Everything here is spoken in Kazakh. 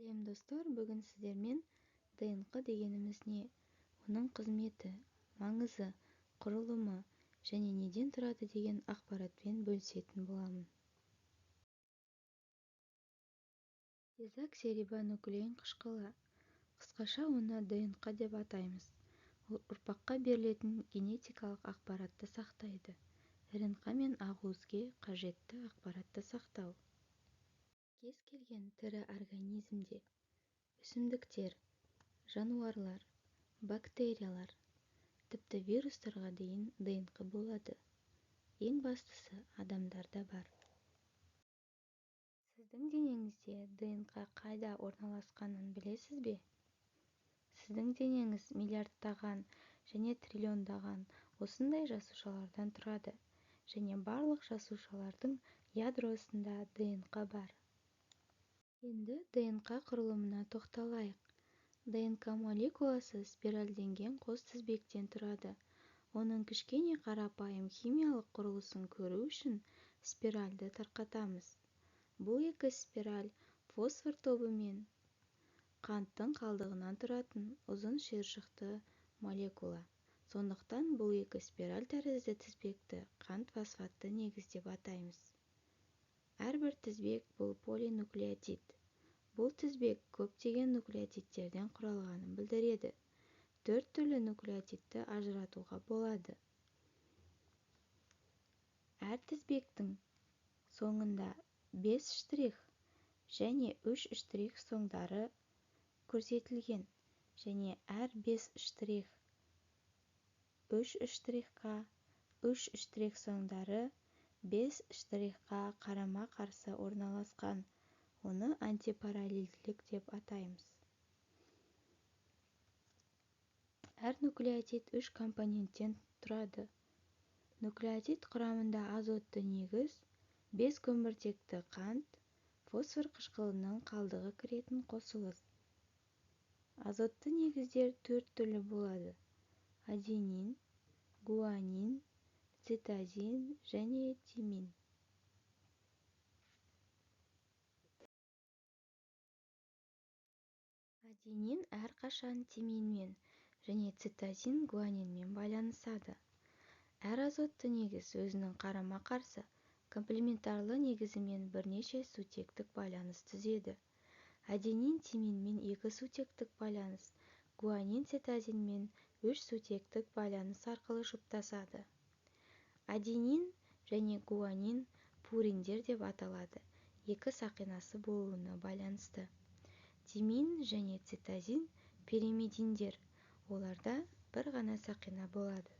Сәлем, достар! Бүгін сіздермен ДНҚ дегеніміз не, оның қызметі, маңызы, құрылымы және неден тұрады деген ақпаратпен бөлісетін боламын. Дезоксирибонуклеин қышқылы, қысқаша оны ДНҚ деп атаймыз. Ол ұрпаққа берілетін генетикалық ақпаратты сақтайды. РНҚ мен ақуызге қажетті ақпаратты сақтау. Кез келген тірі организмде, өсімдіктер, жануарлар, бактериялар, тіпті вирустарға дейін ДНҚ болады. Ең бастысы адамдарда бар. Сіздің денеңізде ДНҚ қайда орналасқанын білесіз бе? Сіздің денеңіз миллиардтаған және триллиондаған осындай жасушалардан тұрады және барлық жасушалардың ядросында ДНҚ бар. Енді ДНҚ құрылымына тоқталайық. ДНК молекуласы спиральденген қос тізбектен тұрады. Оның кішкене қарапайым химиялық құрылысын көру үшін спиральді тарқатамыз. Бұл екі спираль фосфор тобы мен қанттың қалдығынан тұратын ұзын шиыршықты молекула. Сондықтан бұл екі спираль тәрізді тізбекті қант-фосфатты негіз деп атаймыз. Әрбір тізбек бұл полинуклеотид. Бұл тізбек көптеген нуклеотидтерден құралғанын білдіреді. Төрт түрлі нуклеотидті ажыратуға болады. Әр тізбектің соңында 5 штрих және 3 штрих соңдары көрсетілген және әр 5 штрих 3 штрихқа, 3 штрих соңдары 5 штрихқа қарама-қарсы орналасқан. Оны антипараллельділік деп атаймыз. Әр нуклеотид үш компоненттен тұрады. Нуклеотид құрамында азотты негіз, 5 көміртекті қант, фосфор қышқылының қалдығы кіретін қосылыс. Азотты негіздер төрт түрлі болады: аденин, гуанин, цитозин және тимин. Аденин әрқашан тиминмен және цитозин гуанинмен байланысады. Әр азотты негіз өзінің қарама-қарсы комплементарлы негізімен бірнеше сутектік байланыс түзеді. Аденин тиминмен екі сутектік байланыс, гуанин цитозинмен үш сутектік байланыс арқылы жұптасады. Аденин және гуанин пуриндер деп аталады, екі сақинасы болуына байланысты. Тимин және цитозин пиримидиндер, оларда бір ғана сақина болады.